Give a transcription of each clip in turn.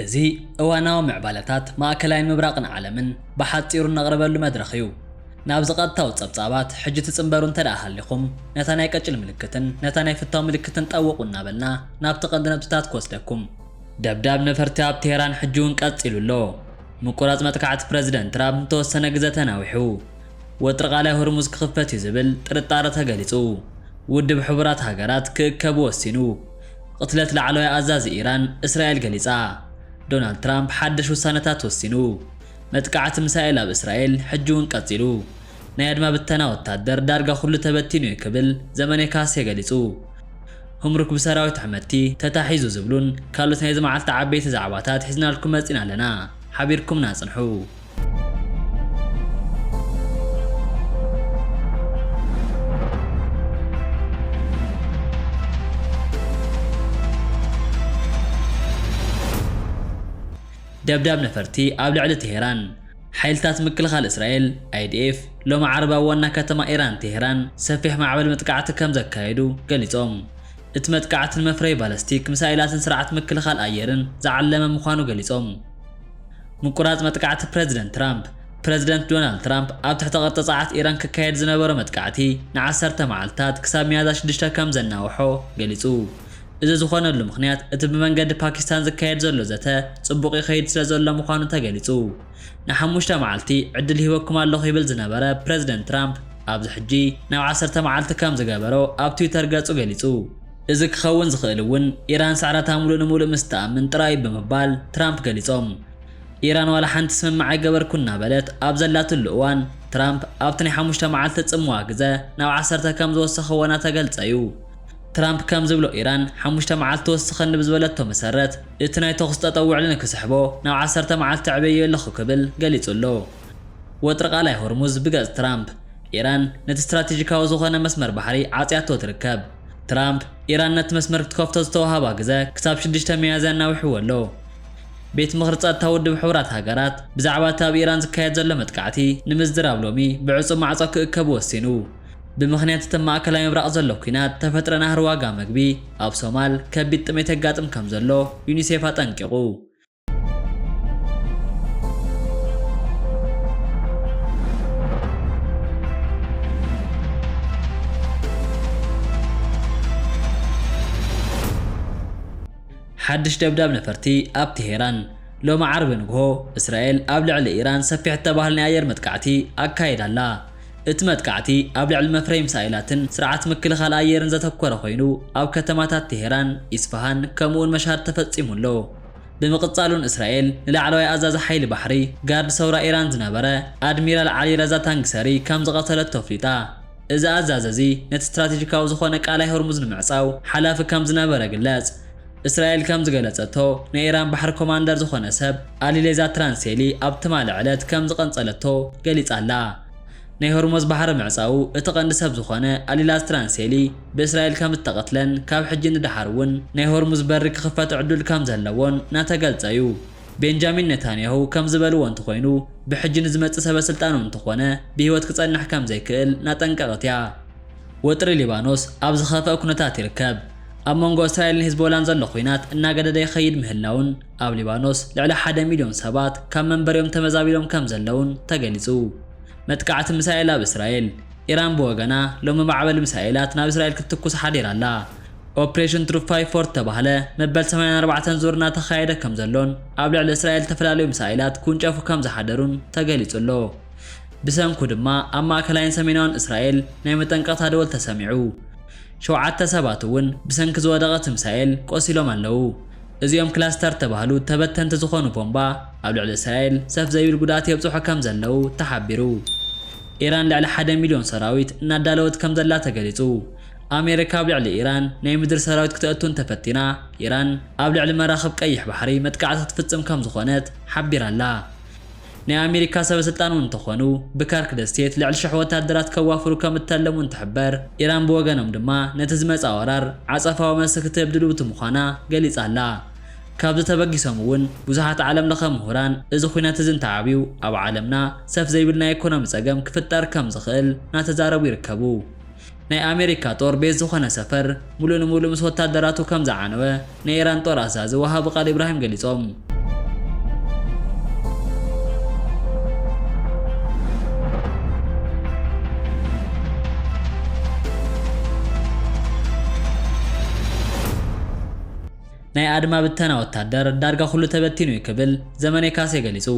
እዚ እዋናዊ ምዕባለታት ማእከላይ ምብራቕን ዓለምን ብሓጺሩ እነቕርበሉ መድረኽ እዩ። ናብዚ ቀጥታዊ ጸብጻባት ሕጂ ትጽንበሩ እንተ ደኣ ሃሊኹም፣ ነታ ናይ ቀጭን ምልክትን ነታ ናይ ፍታው ምልክትን ጠውቑ እናበልና ናብቲ ቀንዲ ነጥብታት ክወስደኩም። ደብዳብ ነፈርቲ ኣብ ቴህራን ሕጂ እውን ቀጺሉ ኣሎ። ምቁራጽ መጥቃዕቲ ፕረዚደንት ትራምፕ ንተወሰነ ግዜ ተናዊሑ። ወጥሪ ቃላይ ሆርሙዝ ክኽፈት እዩ ዝብል ጥርጣረ ተገሊጹ። ውድብ ሕቡራት ሃገራት ክእከብ ወሲኑ። ቅትለት ላዕለዋይ ኣዛዚ ኢራን እስራኤል ገሊጻ። ዶናልድ ትራምፕ ሓድሽ ውሳነታት ወሲኑ። መጥቃዕቲ ሚሳኤል ኣብ እስራኤል ሕጂ እውን ቀጺሉ። ናይ ኣድማ ብተና ወታደር ዳርጋ ኩሉ ተበቲኑ እዩ ክብል ዘመነ ካሴ ገሊጹ። ህምሩክ ብሰራዊት ሕመቲ ተታሒዙ ዝብሉን ካልኦት ናይዚ መዓልቲ ዓበይቲ ዛዕባታት ሒዝናልኩም መጺና ኣለና። ሓቢርኩምና ጽንሑ። ደብዳብ ነፈርቲ ኣብ ልዕሊ ቴሄራን። ሓይልታት ምክልኻል እስራኤል፣ ኣይ ዲ ኤፍ፣ ሎሚ ዓርቢ ኣብ ዋና ከተማ ኢራን ቴሄራን ሰፊሕ ማዕበል መጥቃዕቲ ከም ዘካየዱ ገሊጾም። እቲ መጥቃዕቲ ንመፍረዪ ባለስቲክ ሚሳይላትን ስርዓት ምክልኻል ኣየርን ዝዓለመ ምዃኑ ገሊጾም። ምቁራጽ መጥቃዕቲ ፕረዚደንት ትራምፕ። ፕረዚደንት ዶናልድ ትራምፕ ኣብ ትሕቲ ቅርጺ ጸዓት ኢራን ክካየድ ዝነበሮ መጥቃዕቲ ንዓሰርተ መዓልታት ክሳብ ሚያዝያ ሽዱሽተ ከም ዘናውሖ ገሊጹ። እዚ ዝኾነሉ ምኽንያት እቲ ብመንገዲ ፓኪስታን ዝካየድ ዘሎ ዘተ ጽቡቕ ይኸይድ ስለ ዘሎ ምዃኑ ተገሊጹ። ንሓሙሽተ መዓልቲ ዕድል ሂበኩም ኣለኹ ይብል ዝነበረ ፕረዚደንት ትራምፕ፣ ኣብዚ ሕጂ ናብ ዓሰርተ መዓልቲ ከም ዝገበሮ ኣብ ትዊተር ገጹ ገሊጹ። እዚ ክኸውን ዝኽእል እውን ኢራን ስዕረታ ሙሉእ ንሙሉእ ምስ ትኣምን ጥራይ ብምባል ትራምፕ ገሊጾም። ኢራን ዋላ ሓንቲ ስምምዕ ኣይገበርኩን እናበለት ኣብ ዘላትሉ እዋን፣ ትራምፕ ኣብቲ ናይ ሓሙሽተ መዓልቲ ጽምዋ ግዘ ናብ ዓሰርተ ከም ዝወሰኸዎ እናተገልጸ እዩ። ትራምፕ ከም ዝብሎ ኢራን ሓሙሽተ መዓልቲ ወስኸኒ ብዝበለቶ መሰረት፣ እቲ ናይ ተኹስ ጠጠው ውዕሊ ንክስሕቦ ናብ ዓሰርተ መዓልቲ ኣዕበዮ ኣለኹ ክብል ገሊጹ ኣሎ። ወጥሪ ቃላይ ሆርሙዝ ብገጽ ትራምፕ። ኢራን ነቲ ስትራቴጂካዊ ዝኾነ መስመር ባሕሪ ዓጽያቶ ትርከብ። ትራምፕ፣ ኢራን ነቲ መስመር ክትከፍቶ ዝተዋህባ ግዘ ክሳብ ሽዱሽተ ሚያዝያ ኣናዊሕዎ ኣሎ። ቤት ምኽሪ ጸጥታ ውድብ ሕቡራት ሃገራት ብዛዕባ እቲ ኣብ ኢራን ዝካየድ ዘሎ መጥቃዕቲ ንምዝራብ ሎሚ ብዕጹው ማዕጾ ክእከብ ወሲኑ። ብምኽንያት እቲ ኣብ ማእከላይ ምብራቕ ዘሎ ኲናት፣ ተፈጥሮ ናህሪ ዋጋ መግቢ፣ ኣብ ሶማል ከቢድ ጥሜት የጋጥም ከም ዘሎ ዩኒሴፍ ኣጠንቂቑ። ሓድሽ ደብዳብ ነፈርቲ ኣብ ቴሄራን። ሎሚ ዓርቢ ንግሆ፣ እስራኤል ኣብ ልዕሊ ኢራን ሰፊሕ እተባህለ ናይ ኣየር መጥቃዕቲ ኣካይዳ ኣላ። እቲ መጥቃዕቲ ኣብ ልዕሊ መፍረይ ሚሳይላትን ስርዓት ምክልኻል ኣየርን ዘተኮረ ኮይኑ፣ ኣብ ከተማታት ቴሄራን፣ ኢስፋሃን፣ ከምኡውን መሻድ ተፈጺሙ ኣሎ። ብምቕጻሉን እስራኤል ንላዕለዋይ ኣዛዚ ሓይሊ ባሕሪ ጋርድ ሰውራ ኢራን ዝነበረ ኣድሚራል ዓሊ ረዛ ታንግሰሪ ከም ዝቐተለቶ ኣፍሊጣ። እዚ ኣዛዚ እዚ ነቲ ስትራቴጂካዊ ዝኾነ ቃላይ ሆርሙዝ ንምዕጻው ሓላፊ ከም ዝነበረ ግለጽ። እስራኤል ከም ዝገለጸቶ፣ ናይ ኢራን ባሕሪ ኮማንደር ዝኾነ ሰብ ኣሊሌዛ ትራንሴሊ ኣብ ትማሊ ዕለት ከም ዝቐንጸለቶ ገሊጻ ኣላ። ናይ ሆርሙዝ ባሕሪ ምዕጻዉ እቲ ቀንዲ ሰብ ዝኾነ ኣሊላዝ ትራንሴሊ ብእስራኤል ከም እተቐትለን ካብ ሕጂ ንደሓር እውን ናይ ሆርሙዝ በሪ ክኽፈት ዕዱል ከም ዘለዎን እናተገልጸ እዩ። ቤንጃሚን ኔታንያሁ ከም ዝበልዎ እንተኾይኑ፣ ብሕጂ ንዝመጽእ ሰበ ስልጣኑ እንተኾነ ብህይወት ክጸንሕ ከም ዘይክእል እናጠንቀቐት እያ። ወጥሪ ሊባኖስ ኣብ ዝኸፍአ ኩነታት ይርከብ። ኣብ መንጎ እስራኤልን ሂዝቦላን ዘሎ ኲናት እናገደደ ይኸይድ ምህላውን ኣብ ሊባኖስ ልዕሊ ሓደ ሚልዮን ሰባት ካብ መንበሪኦም ተመዛቢሎም ከም ዘለውን ተገሊጹ። መጥቃዕቲ ሚሳኤል ኣብ እስራኤል። ኢራን ብወገና ሎሚ ማዕበል ሚሳኤላት ናብ እስራኤል ክትትኩስ ሓዲራ ኣላ። ኦፕሬሽን ትሩፋይ ፎር ተባህለ መበል ሰማንያን ኣርባዕተን ዙር እናተኻየደ ከም ዘሎን ኣብ ልዕሊ እስራኤል ዝተፈላለዩ ሚሳኤላት ክውንጨፉ ከም ዝሓደሩን ተገሊጹ ኣሎ። ብሰንኩ ድማ ኣብ ማእከላይን ሰሜናውን እስራኤል ናይ መጠንቀቕታ ደወል ተሰሚዑ። ሸውዓተ ሰባት እውን ብሰንኪ ዝወደቐ እቲ ሚሳኤል ቆሲሎም ኣለዉ። እዚኦም ክላስተር ተባህሉ ተበተንቲ ዝኾኑ ቦምባ ኣብ ልዕሊ እስራኤል ሰፍ ዘይብል ጉድኣት የብጽሑ ከም ዘለዉ ተሓቢሩ። ኢራን ልዕሊ ሓደ ሚልዮን ሰራዊት እናዳለወት ከም ዘላ ተገሊጹ። ኣሜሪካ ኣብ ልዕሊ ኢራን ናይ ምድሪ ሰራዊት ክተእቱ እንተፈቲና፣ ኢራን ኣብ ልዕሊ መራኽብ ቀይሕ ባሕሪ መጥቃዕቲ ክትፍጽም ከም ዝኾነት ሓቢራ ኣላ። ናይ ኣሜሪካ ሰበ ስልጣን እውን እንተኾኑ፣ ብካርክ ደሴት ልዕሊ ሽሕ ወታደራት ከዋፍሩ ከም እተለሙ እንትሕበር፣ ኢራን ብወገኖም ድማ ነቲ ዝመጽእ ወራር ዓጸፋዊ መልሲ ክትህብ ድልውቲ ምዃና ገሊጻ ኣላ። ካብዚ ተበጊሶም እውን ብዙሓት ዓለም ለኸ ምሁራን፣ እዚ ኲናት እዚ እንተዓብዩ ኣብ ዓለምና ሰፍ ዘይብል ናይ ኢኮኖሚ ጸገም ክፍጠር ከም ዝኽእል እናተዛረቡ ይርከቡ። ናይ ኣሜሪካ ጦር ቤዝ ዝኾነ ሰፈር ሙሉእ ንሙሉእ ምስ ወታደራቱ ከም ዝዓነወ ናይ ኢራን ጦር ኣዛዚ ወሃቢ ቃል ኢብራሂም ገሊጾም። ናይ ኣድማ ብተና ወታደር ዳርጋ ኩሉ ተበቲኑ እዩ ክብል ዘመነ ካሴ ገሊጹ።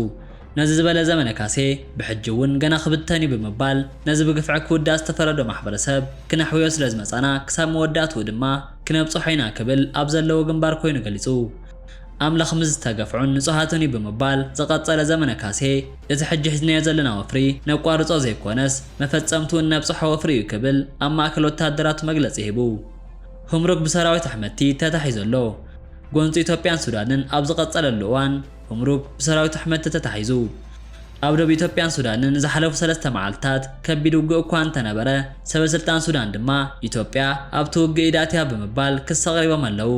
ነዚ ዝበለ ዘመነ ካሴ፣ ብሕጂ እውን ገና ክብተን እዩ ብምባል ነዚ ብግፍዒ ክውዳእ ዝተፈረዶ ማሕበረሰብ ክነሕውዮ ስለ ዝመጻና ክሳብ መወዳእትኡ ድማ ክነብጽሖ ኢና ክብል ኣብ ዘለዎ ግንባር ኮይኑ ገሊጹ። ኣምላኽ ምስ ዝተገፍዑን ንጹሃትን እዩ ብምባል ዝቐጸለ ዘመነ ካሴ፣ እቲ ሕጂ ሒዝናዮ ዘለና ወፍሪ ነቋርጾ ዘይኮነስ መፈጸምትኡ እነብጽሖ ወፍሪ እዩ ክብል ኣብ ማእከል ወታደራቱ መግለጺ ሂቡ። ሁምሩክ ብሰራዊት ኣሕመድቲ ተታሒዙ ኣሎ። ጎንፂ ኢትዮጵያን ሱዳንን ኣብ ዝቐጸለሉ እዋን፣ ሁምሩክ ብሰራዊት ኣሕመድቲ ተታሒዙ። ኣብ ዶብ ኢትዮጵያን ሱዳንን ዝሓለፉ ሰለስተ መዓልታት ከቢድ ውግእ እኳ እንተነበረ፣ ሰበ ስልጣን ሱዳን ድማ ኢትዮጵያ ኣብቲ ውግእ ኢድ ኣትያ ብምባል ክሲ ኣቕሪቦም ኣለዉ።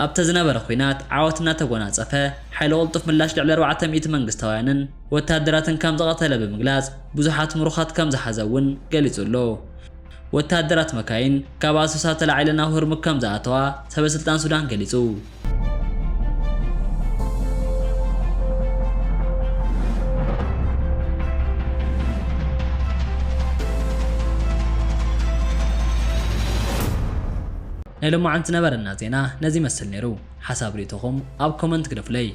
ኣብቲ ዝነበረ ኲናት ዓወት እናተጎናጸፈ፣ ሓይሊ ቅልጡፍ ምላሽ ልዕሊ ኣርባዕተ ሚእቲ መንግስታውያንን ወታደራትን ከም ዝቐተለ ብምግላጽ፣ ብዙሓት ምሩኻት ከም ዝሓዘ እውን ገሊጹ ኣሎ። ወታደራት መካይን ካብ ኣሶሳ ተላዒለን ናብ ሁርሙግ ከም ዝኣተዋ ሰበ ስልጣን ሱዳን ገሊጹ። ናይ ሎማዓንቲ ነበረና ዜና ነዚ ይመስል ነይሩ። ሓሳብ ርእይቶኹም ኣብ ኮመንት ግደፉለይ።